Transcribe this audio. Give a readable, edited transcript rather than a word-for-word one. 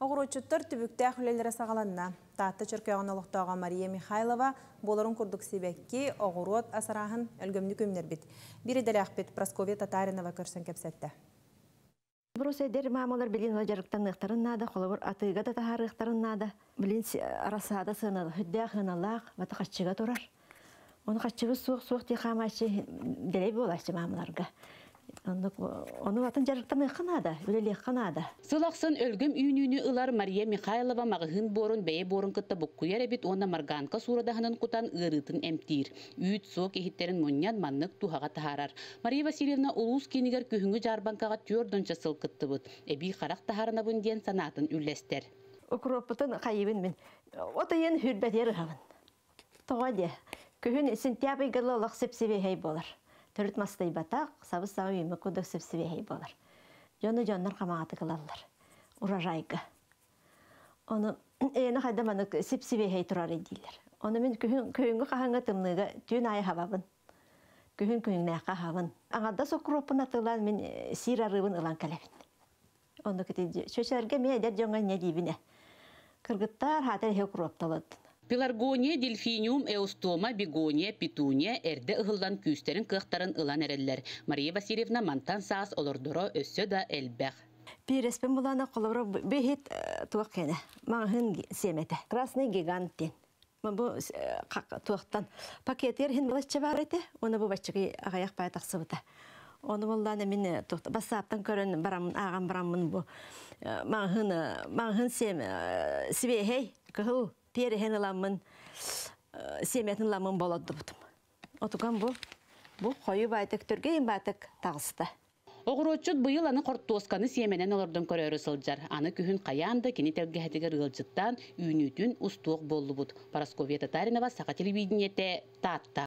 Оҕуруотчуттар түбүктээх үлэлэрэ саҕаланна. Таатта Чөркөөҕүн олохтооҕо Мария Михайлова буоларын курдук сибэкки, оҕуруот ас арааһын өлгөмнүк үүннэрбит. Биир идэлээхпит Прасковья Татаринова көрсөн кэпсэттэ. Брус эдэр маамалар билин дьарыктаныахтарын наада, холобур атыыга да таһаарыахтарын наада. Билин арасаада сыаналаах, үрдээх сыаналаах, бата хаччыга турар. Ону хаччыбыт суох-суох дии хаамааччы дэлэй буолааччы маамаларга. Оннук ону атын дьарыктаныахха наада, үлэлиэххэ наада. Сыл ахсын өлгөм үүнүүнү ылар Мария Михайлова маҕаһыын буорун бэйэ буорун кытта буккуйар эбит уонна марганка суурадаһынын кутан ыарыытын эмтиир. Үүт, суок иһиттэрин мунньан маннык туһаҕа таһаарар. Мария Васильевна улуус киинигэр күһүҥҥү дьаарбаҥкаҕа түөрт сыл кыттыбыт. Эбии харах таһаарынабын диэн санаатын үллэстэр. Укроппутун хайыбын мин. От ыйын хүрбэтиэр ыһабын. Тоҕо диэ? Күһүн сентябрь ыйга олох сип-сибиэһэй буолар. Төрүт мастайбатах, сабыс-саҥа үүммүт курдук сип-сибиэһэй буолар. Дьону дьоннор хамаҕатык ылаллар. Урожайга. Ону эйэни хайда маннык сип-сибиэһэй турар дииллэр. Ону мин күһүн күһүҥҥү хаһыҥҥа тымныыга түүн аайы хабабын. Күһүн күһүҥнээххэ хабын. Аҥардас укроппун атыылаан мин сиир арыыбын ылан кэлэбин. Оннук ити чөчөргө эмиэ эдэр дьоҥҥо инньэ диибин ээ. Кыргыттар хаатар иһэ укропталыт. Пеларгония, дельфиниум, эустома, бегония, петуния эрдэ ыһыллан күүстэрин кыахтарын ылан эрэллэр. Мария Васильевна мантан саас олордоро өссө да элбэх. Пиэрэспин булана холобура бэһит туох кэнэ маҥаһын сиэмэтэ. Красный гигант диэн. Бу туохтан пакетыгар иһин балачча баар этэ, уонна бу баччыгый аҕыйах паай тахсыбыта. Ону буллаана мин бассааптан көрөн бараммын, ааҕан бараммын бу маҥаһын маҥаһын сиэм сибиэһэй кыһыл пиэрэһин ыламмын сиэмэтин ыламмын болордубутум. Отуган бу бу хойу баайтык түргэн баатык таҕыста. Оҕуруотчут быйыл аны хортуосканы сиэмэнэн олордон көрөөрү сылдьар. Аны күһүн хайаан да кини тэлгэһэтигэр ыалдьыттаан үүнүүтүн устуох буоллубут. Парасковья Татаринова, Саха телевидениетэ, Таатта.